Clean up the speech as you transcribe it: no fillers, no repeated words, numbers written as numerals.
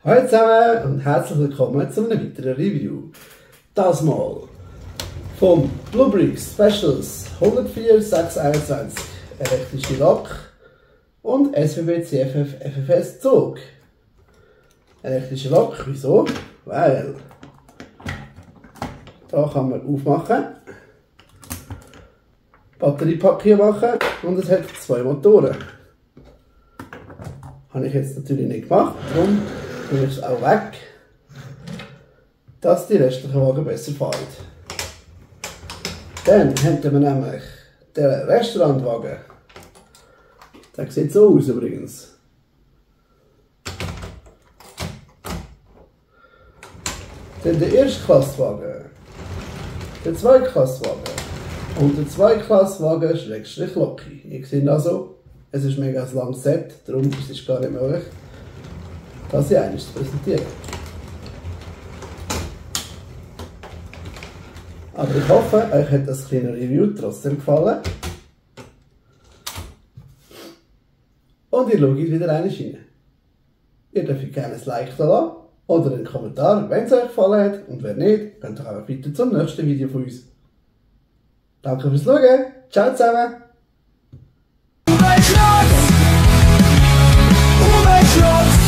Hallo zusammen und herzlich willkommen zu einem weiteren Review. Das mal vom Bluebricks Specials 104-621 elektrische Lok und SWB CFF FFS Zug. Elektrische Lok, wieso? Weil da kann man aufmachen, Batteriepack hier machen und es hat zwei Motoren. Habe ich jetzt natürlich nicht gemacht, darum nehme ich es auch weg, dass die restlichen Wagen besser fahren. Dann haben wir nämlich den Restaurantwagen. Der sieht so aus übrigens. Dann der Erstklasswagen, der Zweitklasswagen und der Zweitklasswagen Schrägstrich Loki. Ihr seht also, es ist mega ein langes Set, darum ist es gar nicht möglich, das hier eines zu präsentieren. Aber ich hoffe, euch hat das kleine Review trotzdem gefallen. Und ihr schaut wieder rein. Ihr dürft gerne ein Like da lassen oder einen Kommentar, wenn es euch gefallen hat. Und wenn nicht, könnt ihr auch weiter zum nächsten Video von uns. Danke fürs Schauen. Ciao zusammen. Oh my God!